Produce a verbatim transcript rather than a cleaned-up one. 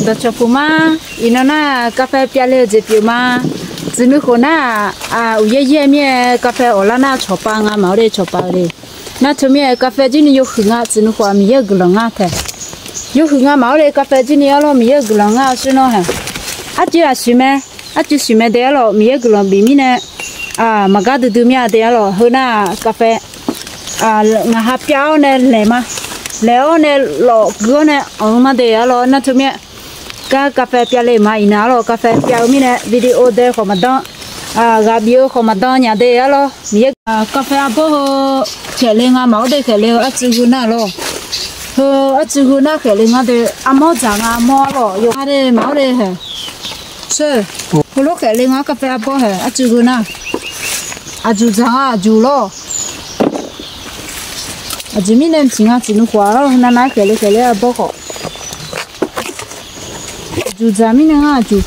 Dawqcawq puq ma, iqnan nar กาแฟ pyavle-eu jeq pyeuf ma. Tsuif nuikhof nar-aq, uqyaer yaer mir-aer กาแฟ awqlar nar cawqpav nga maqawr de cawqpav-eu le. Nar teu mir-aer กาแฟ jirni yawhuiq nga tsuif nuikhof-aq Miqyaer-euq guiqlanq ngar tae. Yawhuiq nga maqawr de กาแฟ jirni arlawr Miqyaer-euq guiqlanq ngar-eu sher nawr hae. Arcuiv aqsiq mae, arcuiv siq mae de arlawr Miqyaer-euq guiqlanq bif mirnae, maqgar duidui mir-a de arlawr. Heu nar-aq กาแฟ ngaq ha pyav-awr nae laeq ma. Laeq-awr nae lawf gui-awr nae anq-eu ma de arlawr. Nar teu mir-aer gar กาแฟ pyavle ma iqnan arlawr กาแฟ pyav-eu mirnae video dae khawf maqdan, ghaq bif-eu khawf maqdan nya de arlawr. Miqyaer กาแฟ arbawr heu khaeqle nga maqawr de khaeqle-eu arcuiv heu nar lawr. Heu arcuiv heu nar khaeqle ngar de armawr dzaq nga armawr arlawr yawqha de maqawr de hae. Sher, heulof khaeqle nga กาแฟ arbawr hae arcuiv heu nar. Aqjuq dzaq nga aqjuq lawr. Aqjeq mirnae mqsiq nga tsuif nuikhof-aq lawr navnav-aer khaeqle khaeqle arbawr khawf. Aqjuq dzaq mirnae ngar aqjuq.